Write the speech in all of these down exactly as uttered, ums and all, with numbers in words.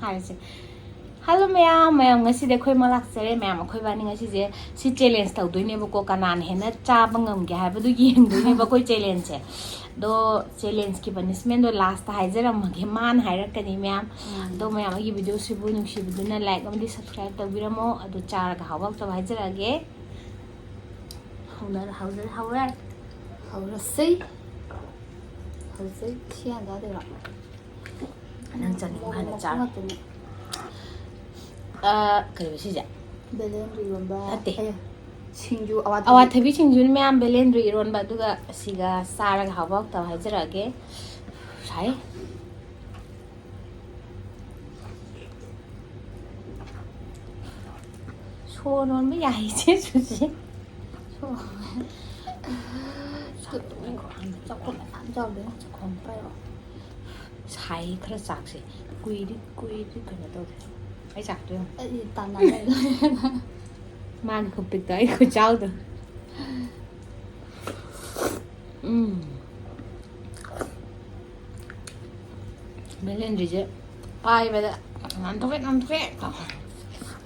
ꯍꯥꯏꯔꯁꯦ꯫ Hello ꯃꯌꯥꯝ, ꯃꯌꯥꯝ ꯉꯁꯤꯗꯤ ꯑꯩꯈꯣꯏ ꯑꯃ ꯂꯥꯛꯆꯔꯦ꯫ ꯃꯌꯥꯝ ꯑꯩꯈꯣꯏ ꯏꯕꯥꯅꯤ ꯉꯁꯤꯁꯦ ꯁꯤ ꯆꯦꯂꯦꯟꯖ ꯇꯧꯗꯣꯏꯅꯦꯕꯀꯣ, ꯀꯅꯥꯅ ꯍꯦꯟꯅ ꯆꯥꯕ ꯉꯝꯒꯦ ꯍꯥꯏꯕꯗꯨ ꯌꯦꯡꯗꯣꯏꯅꯦꯕ ꯑꯩꯈꯣꯏ ꯆꯦꯂꯦꯟꯖꯁꯦ꯫ ꯑꯗꯣ ꯆꯦꯂꯦꯟꯖꯀꯤ ꯄꯅꯤꯁꯃꯦꯟꯗꯣ ꯂꯥꯁꯇ ꯍꯥꯏꯖꯔꯝꯃꯒꯦ, ꯃꯥꯅ ꯍꯥꯏꯔꯛꯀꯅꯤ ꯃꯌꯥꯝ꯫ ꯑꯗꯣ ꯃꯌꯥꯝ ꯑꯩꯒꯤ ꯚꯤꯗꯤꯑꯣꯁꯤꯕꯨ ꯅꯨꯡꯁꯤꯕꯗꯨꯅ ꯂꯥꯏꯛ ꯑꯃꯗꯤ ꯁꯕꯁꯀ꯭ꯔꯥꯏꯕ ꯇꯧꯕꯤꯔꯝꯃꯣ꯫ ꯑꯗꯨ ꯆꯥꯔꯒ ꯍꯥꯎꯕ ꯍꯥꯎꯇꯕ ꯍꯥꯏꯖꯔꯛꯑꯒꯦ꯫ ꯍꯧꯅ ꯍꯧꯖꯔꯦ ꯍꯧꯔꯦ꯫ ꯍꯧꯔꯁꯤ꯫ ꯍꯧꯖꯤꯛ ꯁꯤ ꯍꯥꯟꯅ ꯆꯥꯗꯣꯏꯔꯣ? ꯅꯪ ꯆꯥꯅꯤꯡꯕ ꯍꯥꯟꯅ ꯃꯈꯣꯡ ꯆꯥꯔꯣ꯫ ꯉꯥꯛꯇꯅꯦ꯫ ꯑ, ꯀꯔꯤꯕ ꯁꯤꯁꯦ? ꯕꯦꯂꯦꯟꯗ꯭ꯔꯤ ꯏꯔꯣꯟꯕ꯫ ꯅꯠꯇꯦ꯫ ꯑꯦ, ꯁꯤꯡꯖꯨ ꯑꯋꯥꯊꯕꯤ꯫ ꯑꯋꯥꯊꯕꯤ ꯁꯤꯡꯖꯨꯅꯤ ꯃꯌꯥꯝ, ꯕꯦꯂꯦꯟꯗ꯭ꯔꯤ ꯏꯔꯣꯟꯕ, ꯑꯗꯨꯒ ꯑꯁꯤꯒ ꯆꯥꯔꯒ ꯍꯥꯎꯕ ꯍꯥꯎꯇꯕ ꯍꯥꯏꯖꯔꯛꯑꯒꯦ꯫ ꯁꯥꯏ꯫ ꯁꯣꯔ ꯍꯣꯟꯕ ꯌꯥꯏ ꯏꯆꯦ ꯁꯨꯁꯤ꯫ ꯆꯥꯛꯈꯨꯝ ꯃꯌꯥꯝ ꯆꯥꯎꯗꯣꯏꯅꯦ꯫ ꯆꯥꯛꯈꯨꯝ ꯄꯥꯏꯔꯛꯑꯣ꯫ ꯁꯥꯏ ꯈꯔ ꯆꯥꯛꯁꯦ꯫ ꯀꯨꯏꯗꯤ ꯀꯨꯏꯗꯤ ꯀꯩꯅꯣ ꯇꯧꯗꯦ꯫ ꯑꯩ ꯆꯥꯛꯇꯣ ꯌꯦꯡꯉꯣ꯫ ꯑꯩ ꯇꯥꯟꯅꯔꯦ꯫ ꯃꯥꯒꯤ ꯈꯨꯄꯤꯛꯇꯣ ꯑꯩ ꯈꯨꯆꯥꯎꯗꯣ꯫ ꯎꯝ꯫ ꯕꯦꯂꯦꯟꯗ꯭ꯔꯤꯁꯦ ꯄꯥꯏꯕꯗ ꯅꯥꯟꯊꯣꯛꯀꯦ, ꯅꯥꯟꯊꯣꯛꯀꯦ ꯇꯧ꯫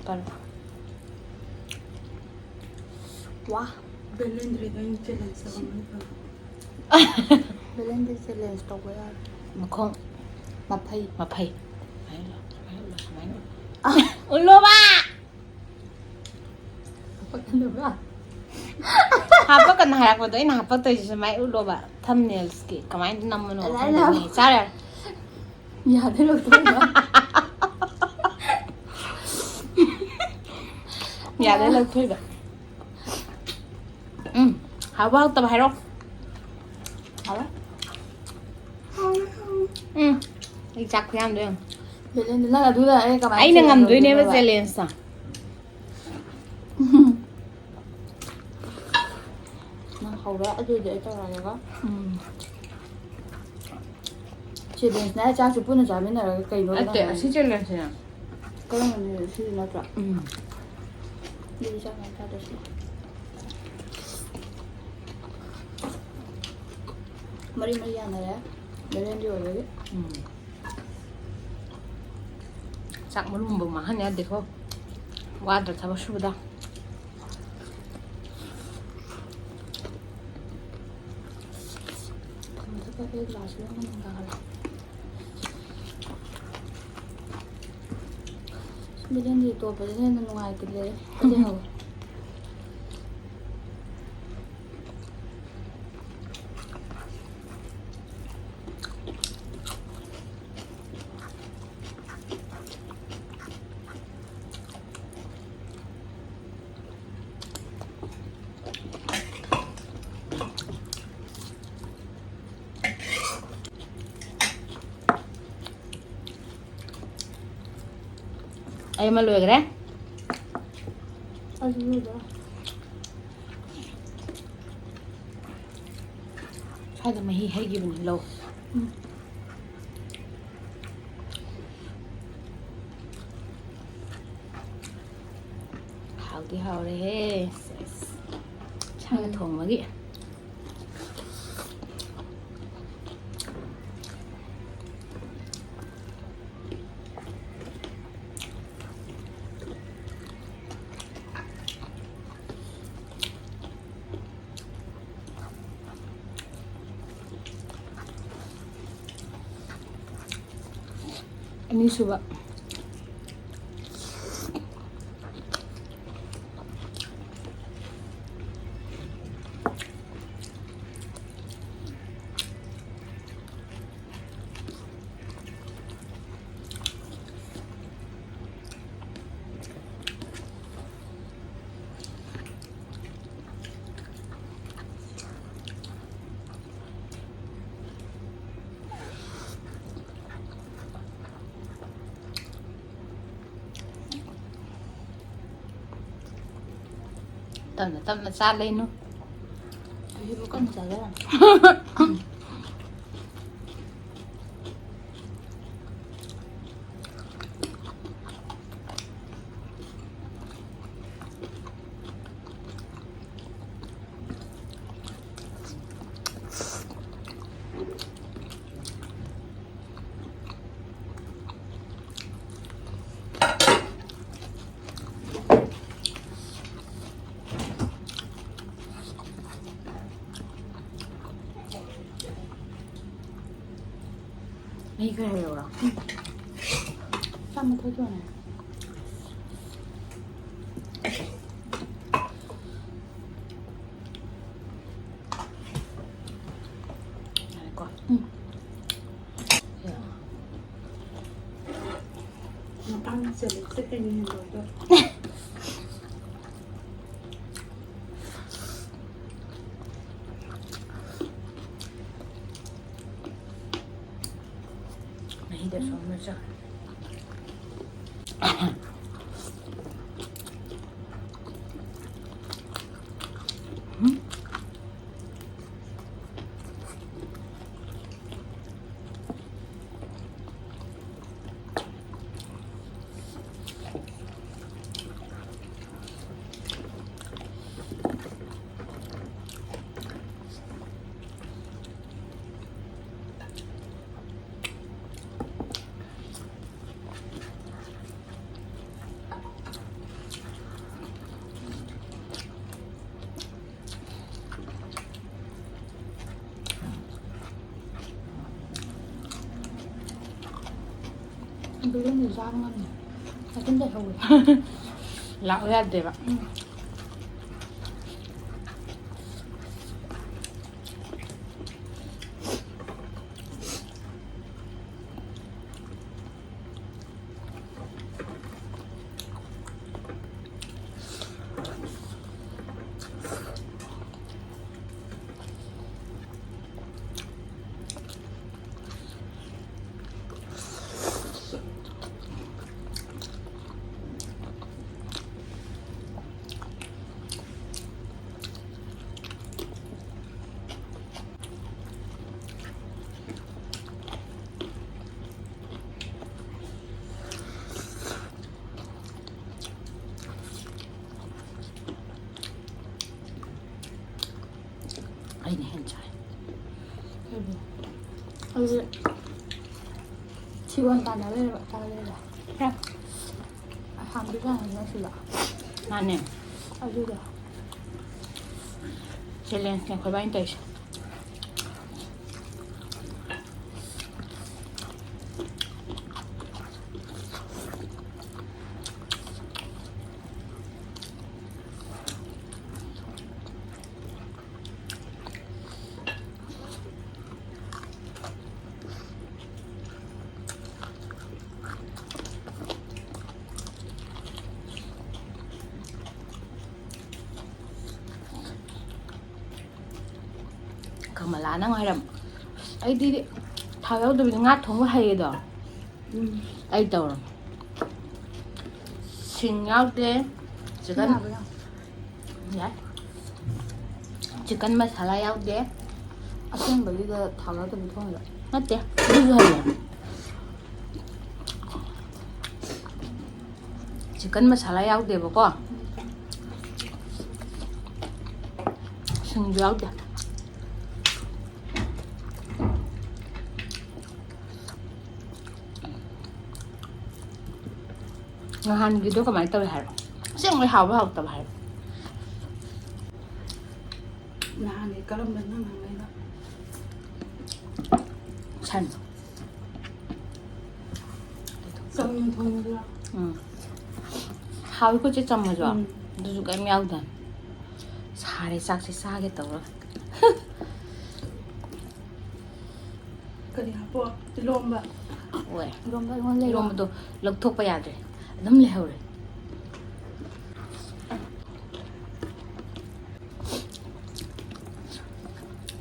ꯄꯥꯏꯔꯣ꯫ ꯋꯥ꯫ ꯕꯦꯂꯦꯟꯗ꯭ꯔꯤꯗ ꯑꯩꯅ ꯆꯦꯂꯦꯟꯖ ꯇꯧꯔꯝꯕꯅꯤ ꯐꯕ꯫ ꯕꯦꯂꯦꯟꯗ꯭ꯔꯤ ꯆꯦꯂꯦꯟꯖ ꯇꯧꯕ ꯌꯥꯔꯦ꯫ ꯃꯈꯣꯡ꯫ ꯃꯐꯩ꯫ ꯃꯐꯩ꯫ ꯁꯨꯃꯥꯏꯅ ꯎꯠꯂꯣ, ꯁꯨꯃꯥꯏꯅ ꯎꯠꯂꯣ꯫ ꯎꯠꯂꯣꯕ! ꯍꯥꯄꯛꯀꯅꯨꯕ꯫ ꯍꯥꯄꯛꯀꯅꯨ ꯍꯥꯏꯔꯛꯄꯗꯣ ꯑꯩꯅ ꯍꯥꯄꯛꯇꯣꯏꯁꯦ ꯁꯨꯃꯥꯏꯅ ꯎꯠꯂꯣꯕ꯫ ꯊꯝꯅꯦꯜꯁꯀꯤ ꯀꯃꯥꯏꯅ ꯅꯝꯕꯅꯣ ꯑꯗꯨꯃꯥꯏꯅ ꯈꯪꯗꯕꯅꯦ꯫ ꯆꯥꯔꯦ꯫ ꯌꯥꯗꯦ ꯂꯧꯊꯣꯛꯑꯣ꯫ ꯌꯥꯗꯦ ꯂꯧꯊꯣꯛꯏꯕ꯫ ꯎꯝ, ꯍꯥꯎꯕ ꯍꯥꯎꯇꯕ ꯍꯥꯏꯔꯣ꯫ ꯍꯥꯎꯋꯦ꯫ ꯎꯝ, ꯑꯩ ꯆꯥꯛ ꯈꯨꯌꯥꯝꯗꯣ ꯌꯦꯡꯉꯨ꯫ ꯕꯦꯂꯦꯟꯗ꯭ꯔꯤ, ꯅꯪ ꯑꯗꯨꯗ ꯑꯩ ꯀꯃꯥꯏꯅ ꯑꯩꯅ ꯆꯦꯂꯦꯟꯖ ꯉꯝꯗꯣꯏꯅꯦꯕ ꯇꯧꯗꯣꯏꯅꯣꯕ? ꯆꯦꯂꯦꯟꯖꯇ꯫ ꯅꯪ ꯍꯧꯔꯦ, ꯑꯗꯨꯗꯤ ꯑꯩ ꯇꯧꯔꯒꯦꯀꯣ꯫ ꯎꯝ꯫ ꯆꯦꯂꯦꯟꯖꯅꯦ ꯍꯥꯏ, ꯆꯥꯛꯁꯨ ꯄꯨꯟꯅ ꯆꯥꯃꯤꯟꯅꯔꯒ ꯀꯩꯅꯣ ꯅꯠꯇꯦ, ꯅꯪ ꯑꯁꯤ ꯍꯥꯏꯁꯦ? ꯆꯦꯂꯦꯟꯖꯁꯤꯅ꯫ ꯀꯔꯝꯕꯅꯣ? ꯁꯤꯗꯤ ꯅꯠꯇ꯭ꯔꯣ? ꯎꯝ꯫ ꯑꯗꯨꯗꯤ ꯆꯥꯛ ꯃꯌꯥꯝ ꯆꯥꯗ꯭ꯔꯁꯨ꯫ ꯃꯔꯤ ꯃꯔꯤ ꯌꯥꯅꯔꯦ꯫ ꯕꯦꯂꯦꯟꯗ꯭ꯔꯤ ꯑꯣꯏꯕꯒꯤ꯫ ꯎꯝ꯫ ꯆꯥꯛ ꯃꯔꯨꯝꯕ ꯃꯥꯡꯍꯟ ꯌꯥꯗꯦꯀꯣ, ꯋꯥꯗ꯭ꯔ ꯊꯕꯛ ꯁꯨꯕꯗ꯫ ꯊꯝꯃꯁꯨ ꯐꯠꯇꯦ, ꯒ꯭ꯂꯥꯁꯁꯤꯗ ꯃꯅꯝ ꯀꯥꯈꯠꯂꯦ꯫ ꯕꯤꯔꯦꯟꯗꯤ ꯇꯣꯠꯄꯁꯤꯅ ꯍꯦꯟꯅ ꯅꯨꯡꯉꯥꯏꯇꯦ, ꯂꯩꯍꯧꯋꯦ꯫ ꯑꯩ ꯑꯃ ꯂꯣꯏꯈ꯭ꯔꯦ꯫ ꯑꯩꯁꯨ ꯂꯣꯏꯗꯣꯔꯦ꯫ ꯁ꯭ꯋꯥꯏꯗ ꯃꯍꯤ ꯍꯩꯈꯤꯕꯅꯤ, ꯂꯧ꯫ ꯎꯝ꯫ ꯍꯥꯎꯗꯤ ꯍꯥꯎꯔꯦꯍꯦ꯫ ꯁꯦꯁ꯫ ꯏꯁꯥꯅ ꯎꯝ꯫ ꯊꯣꯡꯕꯒꯤ꯫ ꯑꯅꯤꯁꯨꯕ꯫ ꯇꯞꯅ ꯇꯞꯅ ꯆꯥ ꯂꯩꯅꯨ꯫ ꯍꯧꯖꯤꯛꯄꯨ ꯀꯟꯅ ꯆꯥꯖꯔꯝꯃꯤ꯫ ꯑꯩ ꯈꯔ ꯍꯩꯔꯛꯎꯔꯣ? ꯆꯥꯝꯃ ꯊꯣꯛꯇꯣꯏꯅꯦ꯫ ꯌꯥꯔꯦꯀꯣ? ꯎꯝ꯫ ꯌꯥ꯫ ꯃꯄꯥꯟ ꯆꯠꯂꯦ, ꯆꯠꯀꯅꯤ ꯂꯣꯏꯗꯣꯔꯦ꯫ ꯃꯍꯤꯗꯁꯨ ꯑꯃ ꯆꯥ꯫ ꯕꯦꯂꯨꯟꯗꯤ ꯆꯥꯕ ꯉꯝꯗꯦ꯫ ꯃꯊꯟꯇ ꯍꯧꯋꯦ꯫ ꯂꯥꯛꯑꯣ ꯌꯥꯗꯦꯕ꯫ ꯎꯝ꯫ ꯑꯩꯅ ꯍꯦꯟꯅ ꯆꯥꯏ꯫ ꯑꯗꯨꯗꯤ ꯊꯤꯕꯣꯟ ꯇꯥꯟꯅ ꯂꯩꯔꯕ ꯆꯥ ꯂꯩꯔꯕ? ꯍꯥ? ꯑꯍꯥꯟꯕ ꯆꯥꯅꯤ ꯅꯠꯇ꯭ꯔꯣ? ꯃꯥꯅꯦ꯫ ꯑꯗꯨꯗꯣ꯫ ꯆꯦꯂꯦꯟꯖꯅꯦ ꯑꯩꯈꯣꯏ ꯏꯕꯥꯅꯤ ꯇꯧꯔꯤꯁꯦ꯫ ꯀꯃꯂꯥ, ꯅꯪ ꯍꯥꯏꯔꯝ꯫ ꯑꯩꯗꯤ ꯊꯥꯎ ꯌꯥꯎꯗꯕꯤꯗ ꯉꯥ ꯊꯣꯡꯕ ꯍꯩꯌꯦꯗꯣ꯫ ꯎꯝ꯫ ꯑꯩ ꯇꯧꯔꯝ꯫ ꯁꯤꯡ ꯌꯥꯎꯗꯦ꯫ ꯆꯤꯀꯟ ꯌꯥꯕ꯭ꯔꯥ? ꯌꯥꯏ꯫ ꯆꯤꯀꯟ ꯃꯁꯥꯂꯥ ꯌꯥꯎꯗꯦ꯫ ꯑꯁꯦꯡꯕꯒꯤꯗ ꯊꯥꯎ ꯌꯥꯎꯗꯕꯤ ꯊꯣꯡꯉꯤꯔꯣ? ꯅꯠꯇꯦ, ꯑꯗꯨꯁꯨ ꯍꯩꯌꯦ꯫ ꯆꯤꯀꯟ ꯃꯁꯥꯂꯥ ꯌꯥꯎꯗꯦꯕꯀꯣ꯫ ꯁꯤꯡꯁꯨ ꯌꯥꯎꯗꯦ꯫ ꯅꯍꯥꯟꯒꯤꯗꯣ ꯀꯃꯥꯏꯅ ꯇꯧꯋꯦ ꯍꯥꯏꯔꯣ? ꯑꯁꯦꯡꯕꯩ ꯍꯥꯎꯕ ꯍꯥꯎꯇꯕ ꯍꯥꯏꯔꯣ? ꯅꯍꯥꯟꯒꯤ ꯀꯔꯝꯕ ꯅꯪ ꯍꯪꯉꯛꯏꯅꯣ? ꯁꯟ꯫ ꯆꯝꯅ ꯊꯣꯡꯕꯗꯨꯔꯣ? ꯎꯝ꯫ ꯍꯥꯎꯋꯤꯀꯣ ꯆꯦ ꯆꯝꯃꯁꯨ꯫ ꯎꯝ꯫ ꯑꯗꯨꯁꯨ ꯀꯩꯝ ꯌꯥꯎꯗꯅ꯫ ꯁꯥꯔꯦ ꯆꯥꯛꯁꯦ ꯆꯥꯒꯦ ꯇꯧꯔꯒ꯫ ꯀꯔꯤ ꯍꯥꯞꯄꯣ? ꯏꯔꯣꯝꯕ꯫ ꯑꯣꯏ꯫ ꯏꯔꯣꯝꯕ ꯑꯩꯉꯣꯟꯗ ꯂꯩꯔꯣ? ꯏꯔꯣꯝꯕꯗꯣ ꯂꯧꯊꯣꯛꯄ ꯌꯥꯗ꯭ꯔꯦ꯫ ꯑꯗꯨꯝ ꯂꯩꯍꯧꯔꯦ꯫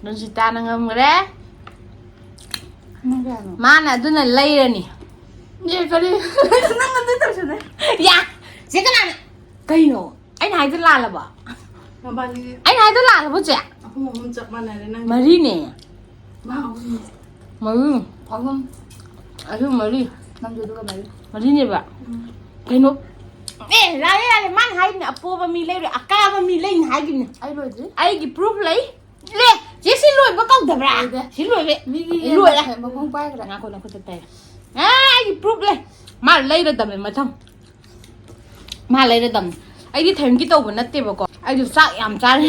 ꯔꯟꯖꯤꯇꯥꯅ ꯉꯝꯈ꯭ꯔꯦ꯫ ꯅꯪ ꯀꯌꯥꯅꯣ? ꯃꯥꯅ ꯑꯗꯨꯅ ꯂꯩꯔꯅꯤ꯫ ꯑꯦ, ꯀꯔꯤ? ꯅꯪ ꯑꯗꯨ ꯇꯧꯁꯟꯅꯩ꯫ ꯌꯥ! ꯆꯦ ꯀꯅꯥꯅ? ꯀꯩꯅꯣ? ꯑꯩꯅ ꯍꯥꯏꯗꯣ ꯂꯥꯜꯂꯕꯣ? ꯃꯕꯥꯅꯤ ꯑꯩꯅ ꯍꯥꯏꯗꯣ ꯂꯥꯜꯂꯕꯣ, ꯆꯦ? ꯑꯍꯨꯝ ꯑꯍꯨꯝ ꯆꯞ ꯃꯥꯟꯅꯔꯦ ꯅꯪ꯫ ꯃꯔꯤꯅꯦ꯫ ꯃꯥ ꯑꯍꯨꯝꯅꯦ꯫ ꯃꯔꯤ꯫ ꯑꯍꯨꯝ꯫ ꯑꯍꯨꯝ ꯃꯔꯤ꯫ ꯅꯪꯁꯨ ꯑꯗꯨꯒ ꯃꯔꯤ꯫ ꯃꯔꯤꯅꯦꯕ꯫ ꯎꯝ꯫ ꯀꯩꯅꯣ? ꯑꯦ, ꯂꯥꯜꯂꯦ, ꯂꯥꯜꯂꯦ꯫ ꯃꯥꯅ ꯍꯥꯏꯕꯅꯦ, ꯑꯄꯣꯕ ꯃꯤ ꯂꯩꯔꯣꯏ, ꯑꯀꯥꯕ ꯃꯤ ꯂꯩꯅꯤ ꯍꯥꯏꯈꯤꯕꯅꯦ꯫ ꯑꯩ ꯂꯣꯏꯗ꯭ꯔꯤ꯫ ꯑꯩꯒꯤ proof ꯂꯩ꯫ ꯂꯦ, ꯆꯦ, ꯁꯤ ꯂꯣꯏꯕ ꯀꯧꯗꯕ꯭ꯔꯥ? ꯂꯣꯏꯗꯦ꯫ ꯁꯤ ꯂꯣꯏꯔꯦ꯫ ꯃꯤꯒꯤ ꯂꯣꯏꯔꯦ꯫ ꯃꯈꯣꯡ ꯄꯥꯏꯈ꯭ꯔꯦ꯫ ꯉꯥꯏꯈꯣ, ꯅꯈꯨꯠꯇ ꯇꯩ꯫ ꯑꯦ, ꯑꯩꯒꯤ proof ꯂꯩ꯫ ꯃꯥ ꯂꯩꯔꯗꯝꯅꯦ ꯃꯊꯪ꯫ ꯃꯥ ꯂꯩꯔꯗꯝꯅꯦ꯫ ꯑꯩꯗꯤ thank you ꯇꯧꯕ ꯅꯠꯇꯦꯕꯀꯣ꯫ ꯑꯩꯁꯨ ꯆꯥꯛ ꯌꯥꯝ ꯆꯥꯔꯦ꯫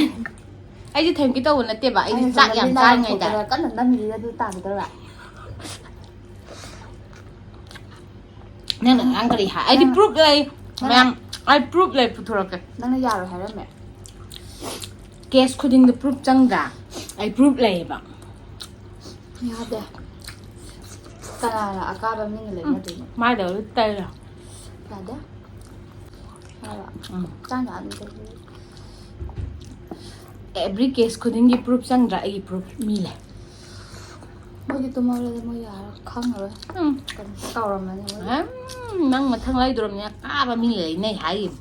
ꯑꯩꯗꯤ thank you ꯇꯧꯕ ꯅꯠꯇꯦꯕ꯫ ꯑꯩꯗꯤ ꯑꯩꯅ ꯆꯥꯛ ꯌꯥꯝ ꯁꯣꯝꯗ ꯆꯥꯔꯤꯉꯩꯗ꯫ ꯂꯥꯎꯊꯣꯛꯇꯅ ꯀꯟꯅ ꯅꯝꯃꯤꯁꯤꯗ ꯑꯗꯨ ꯇꯥꯒꯗꯧꯔꯥ? ꯅꯪꯅ ꯉꯔꯥꯡ ꯀꯔꯤ ꯍꯥꯏ? ꯑꯩꯗꯤ ꯅꯪ proof ꯂꯩ꯫ ꯅꯪ ꯃꯌꯥꯝ, ꯑꯩ proof ꯂꯩ, ꯄꯨꯊꯣꯔꯛꯀꯦ꯫ ꯅꯪꯅ ꯌꯥꯔꯣꯏ ꯍꯥꯏꯔꯝꯃꯦ꯫ Case ꯈꯨꯗꯤꯡꯗ proof ꯆꯪꯗ꯭ꯔꯥ? ꯑꯩ proof ꯂꯩꯌꯦꯕ꯫ ꯌꯥꯗꯦ꯫ ꯀꯅꯥꯅ ꯑꯀꯥꯕ ꯃꯤꯅ ꯎꯝ, ꯂꯩꯅꯗꯣꯏꯅꯣ? ꯃꯥꯏꯗ ꯑꯗꯨ ꯇꯩꯔꯣ꯫ ꯌꯥꯗꯦ꯫ ꯍꯥꯏꯕ꯫ ꯎꯝ꯫ ꯆꯥꯅ ꯑꯗꯨꯝ ꯇꯧꯕꯤꯌꯨ꯫ ꯑꯦꯕ꯭ꯔꯤ ꯀꯦꯁ ꯈꯨꯗꯤꯡꯒꯤ ꯄ꯭ꯔꯨꯐ ꯆꯪꯗ꯭ꯔꯥ? ꯑꯩꯒꯤ ꯄ꯭ꯔꯨꯐ ꯃꯤ ꯂꯩ꯫ ꯃꯣꯏꯗꯤ ꯇꯨꯝꯍꯧꯔꯗꯤ ꯃꯣꯏ ꯌꯥꯔꯣꯏ, ꯈꯪꯉꯔꯣꯏ꯫ ꯎꯝ꯫ ꯀꯩꯅꯣ ꯀꯥꯎꯔꯝꯃꯅꯤ ꯃꯣꯏꯗꯤ꯫ ꯎꯝ, ꯅꯪ ꯃꯊꯪ ꯂꯩꯗꯣꯔꯝꯅꯦ, ꯑꯀꯥꯕ ꯃꯤ ꯂꯩꯅꯩ ꯍꯥꯏꯔꯤꯕ꯫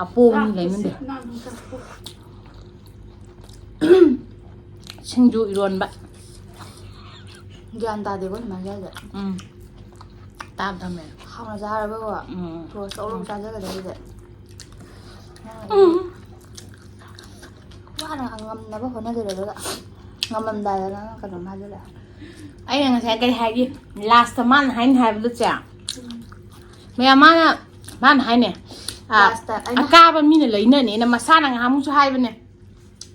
ꯑꯄꯣꯕ ꯃꯤ ꯂꯩꯅꯗꯦ꯫ ꯁꯤꯡꯖꯨ ꯏꯔꯣꯟꯕ꯫ ꯒ꯭ꯌꯥꯟ ꯇꯥꯗꯦꯀꯣ ꯁꯨꯃꯥꯏꯅ ꯆꯥꯏꯁꯦ꯫ ꯎꯝ꯫ ꯇꯥꯕ ꯊꯝꯃꯦ꯫ ꯍꯥꯎꯅ ꯆꯥꯔꯕꯀꯣ꯫ ꯎꯝ꯫ ꯇꯣꯁ ꯇꯧꯔꯒ ꯆꯥꯖꯒꯗꯕꯁꯦ꯫ ꯎꯝ꯫ ꯋꯥꯅ ꯉꯝꯅꯕ ꯍꯣꯠꯅꯖꯔꯦ, ꯑꯗꯨꯒ ꯉꯝꯃꯝꯗꯥꯏꯗ ꯅꯪꯅ ꯀꯩꯅꯣꯝ ꯍꯥꯏꯖꯤꯜꯂꯛꯑꯦ꯫ ꯑꯩꯅ ꯉꯁꯥꯏ ꯀꯔꯤ ꯍꯥꯏꯒꯦ? ꯂꯥꯁꯇ ꯃꯥꯅ ꯍꯥꯏꯅ ꯍꯥꯏꯕꯗꯣ ꯆꯦ꯫ ꯃꯌꯥꯝ ꯃꯥꯅ, ꯃꯥꯅ ꯍꯥꯏꯅꯦ꯫ ꯑ, ꯂꯥꯁꯇ ꯑꯩꯅ ꯑꯀꯥꯕ ꯃꯤꯅ ꯂꯩꯅꯅꯦꯅ ꯃꯁꯥꯅ ꯉꯥꯏꯍꯥꯛꯃꯨꯛꯁꯨ ꯍꯥꯏꯕꯅꯦ꯫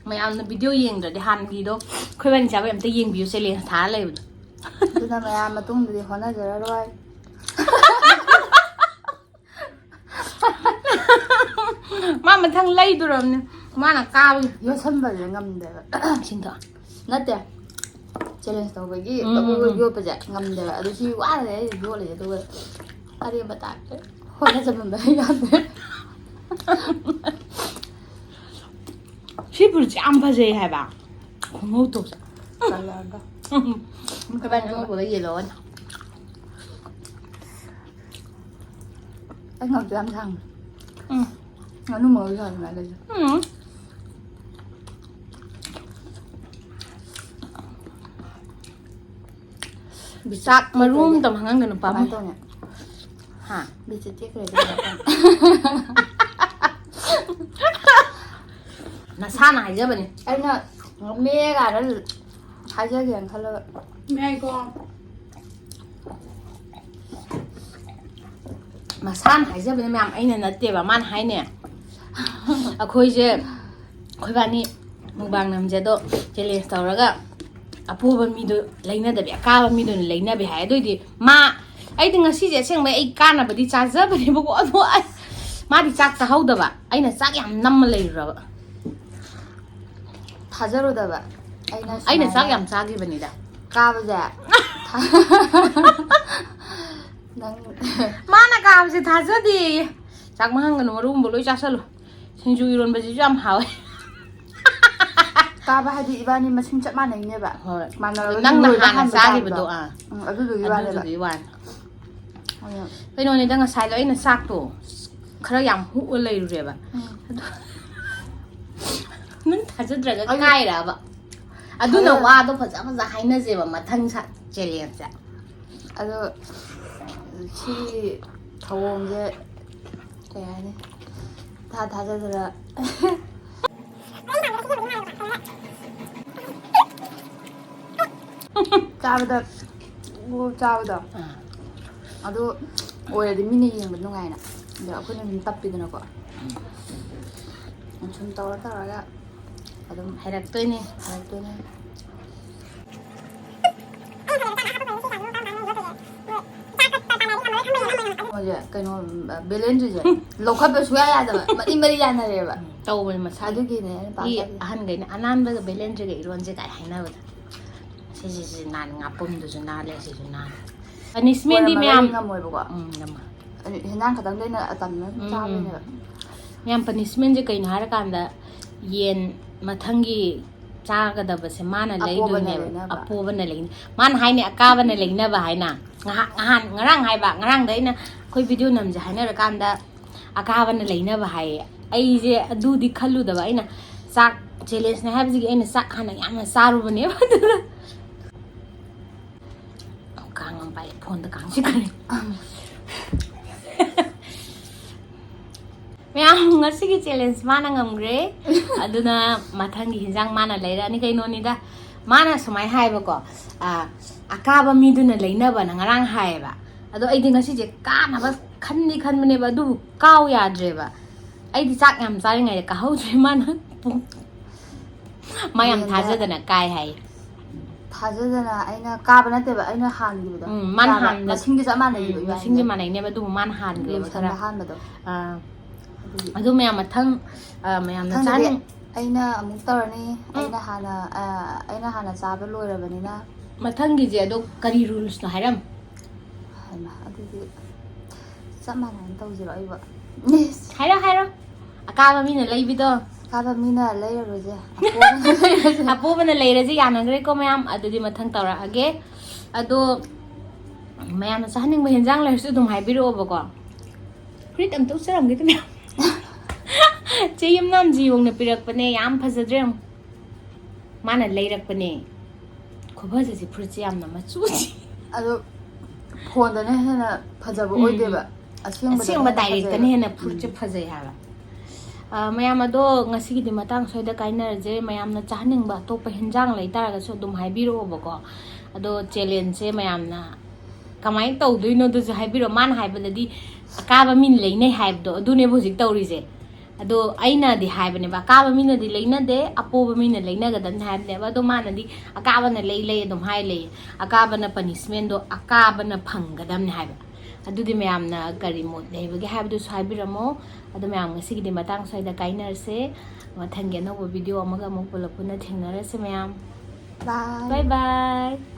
ꯃꯌꯥꯝꯅ ꯚꯤꯗꯤꯑꯣ ꯌꯦꯡꯗ꯭ꯔꯗꯤ ꯍꯥꯟꯅꯒꯤꯗꯣ ꯑꯩꯈꯣꯏ ꯏꯕꯥꯅꯤ ꯆꯥꯕꯩ ꯑꯝꯇ ꯌꯦꯡꯕꯤꯌꯨ, ꯆꯦꯂꯦꯟꯖ ꯊꯥꯔ ꯂꯩꯕꯗꯣ꯫ ꯑꯗꯨꯅ ꯃꯌꯥꯝ ꯃꯇꯨꯡꯗꯗꯤ ꯍꯣꯠꯅꯖꯔꯔꯣꯏ꯫ ꯃꯥ ꯃꯊꯪ ꯂꯩꯗꯣꯔꯝꯅꯦ꯫ ꯃꯥꯅ ꯀꯥꯕꯒꯤ꯫ ꯌꯣꯠꯁꯟꯕꯁꯦ ꯉꯝꯗꯦꯕ꯫ ꯁꯤꯡꯗꯣ꯫ ꯅꯠꯇꯦ, ꯆꯦꯂꯦꯟꯖ ꯇꯧꯕꯒꯤ ꯎꯝ, ꯎꯝ, ꯎꯝ꯫ ꯌꯣꯠꯄꯁꯦ ꯉꯝꯗꯦꯕ꯫ ꯑꯗꯨ ꯁꯤ ꯋꯥꯅ ꯑꯩ ꯌꯣꯠꯂꯤꯁꯦ, ꯑꯗꯨꯒ ꯑꯔꯦꯝꯕ ꯇꯥꯏꯞꯇ ꯍꯣꯠꯅꯖꯃꯟꯕ ꯌꯥꯗꯦ꯫ ꯁꯤ ꯐꯨꯔꯤꯠꯁꯦ ꯌꯥꯝ ꯐꯖꯩ ꯍꯥꯏꯕ꯫ ꯈꯣꯡꯉꯧ ꯇꯧꯁꯦ꯫ ꯀꯂꯔꯒ꯫ ꯀꯗꯥꯏ ꯈꯣꯡꯉꯧ ꯄꯨꯔ ꯌꯦꯜꯂꯣ ꯑꯣꯏꯅ꯫ ꯑꯩ ꯉꯛꯇꯣ ꯌꯥꯝ ꯁꯥꯡꯉꯦ꯫ ꯎꯝ꯫ ꯉꯥꯅꯨ ꯃꯔꯨ ꯁꯥꯡꯉꯦ ꯂꯩꯁꯦ꯫ ꯎꯝ꯫ ꯆꯥꯛ ꯃꯔꯨ ꯑꯃꯇ ꯍꯪꯉꯝꯒꯅꯨ, ꯄꯥꯝꯃꯨ꯫ ꯀꯃꯥꯏꯅ ꯇꯧꯅꯤ? ꯍꯥ? ꯕꯤꯠꯁꯦ ꯇꯦꯛꯈ꯭ꯔꯦ꯫ ꯅꯁꯥꯅ ꯍꯥꯏꯖꯕꯅꯤ꯫ ꯑꯩꯅ ꯉꯝꯃꯦ ꯀꯥꯏꯅ ꯍꯥꯏꯖꯒꯦꯅ ꯈꯜꯂꯒ꯫ ꯉꯥꯏꯈꯣ꯫ ꯃꯁꯥꯅ ꯍꯥꯏꯖꯕꯅꯦ ꯃꯌꯥꯝ, ꯑꯩꯅ ꯅꯠꯇꯦꯕ꯫ ꯃꯥꯅ ꯍꯥꯏꯅꯦ, ꯑꯩꯈꯣꯏꯁꯦ, ꯑꯩꯈꯣꯏꯕꯥꯅꯤ ꯃꯨꯛꯕꯥꯡ ꯅꯝꯁꯦ, ꯑꯗꯣ ꯆꯦꯂꯦꯟꯖ ꯇꯧꯔꯒ ꯑꯄꯣꯕ ꯃꯤꯗꯣ ꯂꯩꯅꯗꯕꯤ, ꯑꯀꯥꯕ ꯃꯤꯗꯨꯅ ꯂꯩꯅꯕꯤ ꯍꯥꯏ꯫ ꯑꯗꯨꯏꯗꯤ ꯃꯥ, ꯑꯩꯗꯤ ꯉꯁꯤꯁꯦ ꯑꯁꯦꯡꯕꯩ ꯑꯩ ꯀꯥꯟꯅꯕꯗꯤ ꯆꯥꯖꯕꯅꯦꯕꯀꯣ, ꯑꯗꯣ ꯑꯩ, ꯃꯥꯗꯤ ꯆꯥꯛ ꯆꯥꯍꯧꯗꯕ, ꯑꯩꯅ ꯆꯥꯛ ꯌꯥꯝ ꯅꯝꯃ ꯂꯩꯔꯨꯔꯕ꯫ ꯊꯥꯖꯔꯨꯗꯕ꯫ ꯑꯩꯅ ꯑꯩꯅ ꯆꯥꯛ ꯁꯨꯃꯥꯏꯅ ꯌꯥꯝ ꯆꯥꯈꯤꯕꯅꯤꯗ꯫ ꯀꯥꯕꯁꯦ꯫ ꯅꯪ ꯃꯥꯅ ꯀꯥꯕꯁꯦ ꯊꯥꯖꯗꯦꯌꯦ꯫ ꯆꯥꯛ ꯃꯥꯡꯍꯟꯒꯅꯨ, ꯃꯔꯨꯒꯨꯝꯕ ꯂꯣꯏ ꯆꯥꯁꯜꯂꯨ꯫ ꯁꯤꯡꯖꯨ ꯏꯔꯣꯟꯕꯁꯤꯁꯨ ꯌꯥꯝ ꯍꯥꯎꯋꯦ꯫ ꯀꯥꯕ ꯍꯥꯏꯗꯤ ꯏꯕꯥꯅꯤ ꯃꯁꯤꯡ ꯆꯞ ꯃꯥꯟꯅꯩꯅꯦꯕ꯫ ꯍꯣꯏ꯫ ꯃꯥꯟꯅꯔꯒ ꯅꯪꯅ ꯂꯣꯏꯕ ꯍꯥꯟꯅ ꯍꯥꯟꯕ ꯆꯥꯈꯤꯕꯗꯣ꯫ ꯇꯥꯕꯗꯣ꯫ ꯑꯥ ꯎꯝ, ꯑꯗꯨꯗꯨꯒꯤ ꯋꯥꯅꯦꯕ꯫ ꯑꯗꯨꯗꯨꯒꯤ ꯋꯥꯅꯤ꯫ ꯑꯗꯣ ꯀꯩꯅꯣꯅꯤꯗ, ꯉꯁꯥꯏꯗꯣ ꯑꯩꯅ ꯆꯥꯛꯇꯣ ꯈꯔ ꯌꯥꯝ ꯍꯨꯛꯑ ꯂꯩꯔꯨꯔꯦꯕ꯫ ꯎꯝ꯫ ꯑꯗꯣ ꯅꯪ ꯊꯥꯖꯗ꯭ꯔꯒ ꯑꯩ ꯀꯥꯏꯔꯕ? ꯑꯗꯨꯅ ꯊꯥꯖ- ꯋꯥꯗꯣ ꯐꯖ ꯐꯖ ꯍꯥꯏꯅꯁꯦꯕ ꯃꯊꯪ ꯆꯦꯂꯦꯟꯖꯁꯦ꯫ ꯑꯗꯣ ꯁꯤ ꯊꯧꯑꯣꯡꯁꯦ ꯀꯩ ꯍꯥꯏꯅꯤ? ꯊꯥ ꯊꯥꯖꯗꯅ ꯆꯥꯕꯗ, ꯑꯣ, ꯆꯥꯕꯗꯣ ꯑꯗꯨ ꯑꯣꯏꯔꯗꯤ ꯃꯤꯅ ꯌꯦꯡꯕ ꯅꯨꯡꯉꯥꯏꯅ꯫ ꯑꯗꯣ ꯑꯩꯈꯣꯏꯅ ꯑꯗꯨꯝ ꯇꯞꯄꯤꯗꯅꯀꯣ꯫ ꯁꯨꯝ ꯇꯧꯔ ꯇꯧꯔꯒ ꯑꯗꯨꯝ ꯍꯩꯔꯛꯇꯣꯏꯅꯦ꯫ ꯍꯩꯔꯛꯇꯣꯏꯅꯦ꯫ ꯃꯣꯏꯁꯦ ꯀꯩꯅꯣ, ꯕꯦꯂꯦꯟꯗ꯭ꯔꯤꯁꯦ ꯂꯧꯈꯠꯄ ꯁꯨꯡꯌꯥ ꯌꯥꯗꯕ, ꯃꯔꯤ ꯃꯔꯤ ꯌꯥꯅꯔꯦꯕ꯫ ꯇꯧꯕꯅꯦ ꯃꯁꯥꯒꯤ꯫ ꯑꯗꯨꯒꯤꯅꯦ ꯑꯩꯅ ꯄꯥꯝꯖꯕꯁꯦ꯫ ꯑꯍꯟꯈꯩꯅ ꯑꯅꯥꯟꯕꯒ ꯕꯦꯂꯦꯟꯗ꯭ꯔꯤꯒ ꯏꯔꯣꯟꯁꯦ ꯀꯥꯏ ꯍꯥꯏꯅꯕꯗꯣ꯫ ꯁꯤꯁꯤꯁꯨ ꯅꯥꯟ, ꯉꯥꯄꯨꯝꯗꯨꯁꯨ ꯅꯥꯜꯂꯦ, ꯁꯤꯁꯨ ꯅꯥꯜꯂꯦ꯫ ꯄꯅꯤꯁꯃꯦꯟꯗꯤ ꯀꯣꯟꯅ ꯃꯌꯥꯝ ꯉꯝꯃꯣꯏꯕꯀꯣ꯫ ꯎꯝ, ꯉꯝꯃꯣꯏ꯫ ꯑꯗꯨ ꯍꯦꯟꯖꯥꯡ ꯈꯛꯇꯪꯗ ꯑꯩꯅ ꯑꯇꯝꯅ ꯑꯗꯨꯝ ꯎꯝ, ꯆꯥꯕꯅꯦꯕ꯫ ꯃꯌꯥꯝ ꯄꯅꯤꯁꯃꯦꯟꯁꯦ ꯀꯩꯅꯣ ꯍꯥꯏꯔꯀꯥꯟꯗ, ꯌꯦꯟ ꯃꯊꯪꯒꯤ ꯆꯥꯒꯗꯕꯁꯦ ꯃꯥꯅ ꯑꯄꯣꯕꯅ ꯂꯩꯗꯣꯏꯅꯦꯕ꯫ ꯂꯩꯅꯕ꯫ ꯑꯄꯣꯕꯅ ꯂꯩꯅꯤ꯫ ꯃꯥꯅ ꯍꯥꯏꯅꯦ, "ꯑꯀꯥꯕꯅ ꯂꯩꯅꯕ" ꯍꯥꯏꯅ꯫ ꯉꯍꯥꯛ, ꯉꯍꯥꯟ, ꯉꯔꯥꯡ ꯍꯥꯏꯕ, ꯉꯔꯥꯡꯗ ꯑꯩꯅ ꯑꯩꯈꯣꯏ ꯚꯤꯗꯤꯑꯣ ꯅꯝꯁꯦ ꯍꯥꯏꯅꯔꯀꯥꯟꯗ, "ꯑꯀꯥꯕꯅ ꯂꯩꯅꯕ" ꯍꯥꯏꯌꯦ꯫ ꯑꯩꯁꯦ ꯑꯗꯨꯗꯤ ꯈꯜꯂꯨꯗꯕ꯫ ꯑꯩꯅ ꯆꯥꯛ ꯆꯦꯂꯦꯟꯖꯅꯦ ꯍꯥꯏꯕꯁꯤꯒꯤ ꯑꯩꯅ ꯆꯥꯛ ꯍꯥꯟꯅ ꯌꯥꯝꯅ ꯆꯥꯔꯨꯕꯅꯦꯕ꯫ ꯑꯗꯨꯒ ꯀꯥꯡ ꯑꯃ ꯄꯥꯏ, ꯐꯣꯟꯗ ꯀꯥꯡ ꯆꯤꯛꯈ꯭ꯔꯦ꯫ ꯃꯌꯥꯝ, ꯉꯁꯤꯒꯤ ꯆꯦꯂꯦꯟꯖ ꯃꯥꯅ ꯉꯝꯈ꯭ꯔꯦ꯫ ꯑꯗꯨꯅ ꯃꯊꯪꯒꯤ ꯍꯤꯟꯖꯥꯡ ꯃꯥꯅ ꯂꯩꯔꯛꯑꯅꯤ꯫ ꯀꯩꯅꯣꯅꯤꯗ, ꯃꯥꯅ ꯁꯨꯃꯥꯏꯅ ꯍꯥꯏꯕꯀꯣ, "ꯑ, ꯑꯀꯥꯕ ꯃꯤꯗꯨꯅ ꯂꯩꯅꯕꯅ" ꯉꯔꯥꯡ ꯍꯥꯏꯌꯦꯕ꯫ ꯑꯗꯣ ꯑꯩꯗꯤ ꯉꯁꯤꯁꯦ ꯀꯥꯅꯕ ꯈꯟꯗꯤ ꯈꯟꯕꯅꯦꯕ, ꯑꯗꯨꯕꯨ ꯀꯥꯎ ꯌꯥꯗ꯭ꯔꯦꯕ꯫ ꯑꯩꯗꯤ ꯆꯥꯛ ꯌꯥꯝ ꯆꯥꯔꯤꯉꯩꯗ ꯀꯥꯍꯧꯗ꯭ꯔꯦ꯫ ꯃꯥꯅ ꯄꯨꯡ, ꯃꯥ ꯌꯥꯝ ꯌꯦꯟꯗ ꯊꯥꯖꯗꯅ ꯀꯥꯏ ꯍꯥꯏ꯫ ꯊꯥꯖꯗꯅ ꯑꯩꯅ ꯀꯥꯕ ꯅꯠꯇꯦꯕ, ꯑꯩꯅ ꯍꯥꯟꯈꯤꯕꯗꯣ꯫ ꯎꯝ, ꯃꯥꯅ ꯆꯥꯕ꯫ ꯍꯥꯟꯕ꯫ ꯃꯁꯤꯡꯗꯤ ꯆꯞ ꯃꯥꯟꯅꯩꯕ ꯎꯝ, ꯏꯕꯥꯅꯤꯗꯣ꯫ ꯃꯁꯤꯡꯗꯤ ꯃꯥꯟꯅꯩꯅꯦꯕ, ꯑꯗꯨꯕꯨ ꯃꯥꯅ ꯍꯥꯟꯈ꯭ꯔꯦꯕ ꯂꯣꯏꯁꯟꯕ ꯈꯔ꯫ ꯍꯥꯟꯕꯗꯣ꯫ ꯑꯥ, ꯑꯗꯨꯒꯤ ꯑꯗꯨ ꯃꯌꯥꯝ ꯃꯊꯪ, ꯑꯥ, ꯃꯌꯥꯝꯅ ꯃꯊꯪꯗꯗꯤ ꯆꯥꯅꯤꯡ- ꯑꯩꯅ ꯑꯃꯨꯛ ꯇꯧꯔꯅꯤ꯫ ꯑꯩꯅ ꯍꯥꯟꯅ, ꯑ, ꯑꯩꯅ ꯍꯥꯟꯅ ꯆꯥꯕ ꯂꯣꯏꯔꯕꯅꯤꯅ꯫ ꯃꯊꯪꯒꯤꯁꯦ ꯑꯗꯣ ꯀꯔꯤ ꯔꯨꯜꯁꯅꯣ ꯍꯥꯏꯔꯝ? ꯍꯩꯃꯥ, ꯑꯗꯨꯗꯤ ꯆꯞ ꯃꯥꯟꯅꯅ ꯇꯧꯁꯤꯔꯣ ꯑꯩꯕꯨ? ꯍꯥꯏꯔꯣ, ꯍꯥꯏꯔꯣ꯫ ꯑꯀꯥꯕ ꯃꯤꯅ ꯂꯩꯕꯤꯗꯣ꯫ ꯀꯥꯕ ꯃꯤꯅ ꯂꯩꯔꯔꯣꯏꯁꯦ꯫ ꯑꯄꯣꯕꯅ ꯂꯩꯔꯁꯦ꯫ ꯑꯄꯣꯕꯅ ꯂꯩꯔꯁꯦ, ꯌꯥꯅꯈ꯭ꯔꯦꯀꯣ ꯃꯌꯥꯝ? ꯑꯗꯨꯗꯤ ꯃꯊꯪ ꯇꯧꯔꯛꯑꯒꯦ꯫ ꯑꯗꯣ ꯃꯌꯥꯝꯅ ꯆꯥꯍꯟꯅꯤꯡꯕ ꯍꯦꯟꯖꯥꯡ ꯂꯩꯔꯁꯨ ꯑꯗꯨꯝ ꯍꯥꯏꯕꯤꯔꯛꯑꯣꯕꯀꯣ꯫ ꯐꯨꯔꯤꯠ ꯑꯝꯇ ꯎꯠꯆꯔꯝꯒꯦ ꯃꯌꯥꯝ꯫ ꯆꯦ ꯌꯨꯝꯅꯥꯝ ꯖꯤꯌꯣꯡꯅ ꯄꯤꯔꯛꯄꯅꯦ, ꯌꯥꯝ ꯐꯖꯗ꯭ꯔꯦ ꯌꯦꯡꯉꯣ꯫ ꯃꯥꯅ ꯂꯩꯔꯛꯄꯅꯦ꯫ ꯈꯨꯐꯖꯁꯤ ꯐꯨꯔꯤꯠꯁꯤ ꯌꯥꯝꯅ ꯃꯆꯨꯁꯤ꯫ ꯑꯗꯣ ꯐꯣꯟꯗꯅ ꯍꯦꯟꯅ ꯐꯖꯕ ꯎꯝ. ꯑꯣꯏꯗꯦꯕ꯫ ꯑꯁꯦꯡꯕꯗꯅ ꯑꯁꯦꯡꯕ ꯍꯦꯟꯅ ꯗꯥꯏꯔꯦꯛꯇꯅ ꯐꯖꯩꯕ꯫ ꯍꯦꯟꯅ ꯐꯨꯔꯤꯠꯁꯦ ꯐꯖꯩ ꯍꯥꯏꯕ꯫ ꯑ, ꯃꯌꯥꯝ ꯑꯗꯣ ꯉꯁꯤꯒꯤꯗꯤ ꯃꯇꯥꯡ ꯁ꯭ꯋꯥꯏꯗ ꯀꯥꯏꯅꯔꯁꯦ꯫ ꯃꯌꯥꯝꯅ ꯆꯥꯍꯟꯅꯤꯡꯕ ꯑꯇꯣꯞꯄ ꯍꯦꯟꯖꯥꯡ ꯂꯩꯇꯥꯔꯒꯁꯨ ꯑꯗꯨꯝ ꯍꯥꯏꯕꯤꯔꯛꯑꯣꯕꯀꯣ꯫ ꯑꯗꯣ ꯆꯦꯂꯦꯟꯖꯁꯦ ꯃꯌꯥꯝꯅ ꯀꯃꯥꯏꯅ ꯇꯧꯗꯣꯏꯅꯣꯗꯨꯁꯨ ꯍꯥꯏꯕꯤꯔꯛꯑꯣ꯫ ꯃꯥꯅ ꯍꯥꯏꯕꯗꯗꯤ ꯑꯀꯥꯕ ꯃꯤꯅ ꯂꯩꯅꯩ ꯍꯥꯏꯕꯗꯣ ꯑꯗꯨꯅꯦꯕ ꯍꯧꯖꯤꯛ ꯇꯧꯔꯤꯁꯦ꯫ ꯑꯗꯣ ꯑꯩꯅꯗꯤ ꯍꯥꯏꯕꯅꯦꯕ, ꯑꯀꯥꯕ ꯃꯤꯅꯗꯤ ꯂꯩꯅꯗꯦ, ꯑꯄꯣꯕ ꯃꯤꯅ ꯂꯩꯅꯒꯗꯕꯅꯤ ꯍꯥꯏꯕꯅꯦꯕ꯫ ꯑꯗꯣ ꯃꯥꯅꯗꯤ ꯑꯀꯥꯕꯅ ꯂꯩ ꯂꯩ ꯑꯗꯨꯝ ꯍꯥꯏ ꯂꯩꯌꯦ꯫ ꯑꯀꯥꯕꯅ ꯄꯅꯤꯁꯃꯦꯟꯗꯣ ꯑꯀꯥꯕꯅ ꯐꯪꯒꯗꯕꯅꯤ ꯍꯥꯏꯕ꯫ ꯑꯗꯨꯗꯤ ꯃꯌꯥꯝꯅ ꯀꯔꯤ ꯃꯣꯠ ꯂꯩꯕꯒꯦ ꯍꯥꯏꯕꯗꯨꯁꯨ ꯍꯥꯏꯕꯤꯔꯝꯃꯣ꯫ ꯑꯗꯣ ꯃꯌꯥꯝ ꯉꯁꯤꯒꯤꯗꯤ ꯃꯇꯥꯡ ꯁ꯭ꯋꯥꯏꯗ ꯀꯥꯏꯅꯔꯁꯦ꯫ ꯃꯊꯪꯒꯤ ꯑꯅꯧꯕ ꯚꯤꯗꯤꯑꯣ ꯑꯃꯒ ꯑꯃꯨꯛ ꯄꯨꯂꯞ ꯄꯨꯟꯅ ꯊꯦꯡꯅꯔꯁꯦ ꯃꯌꯥꯝ꯫ Bye. ꯕꯥꯏ ꯕꯥꯏ꯫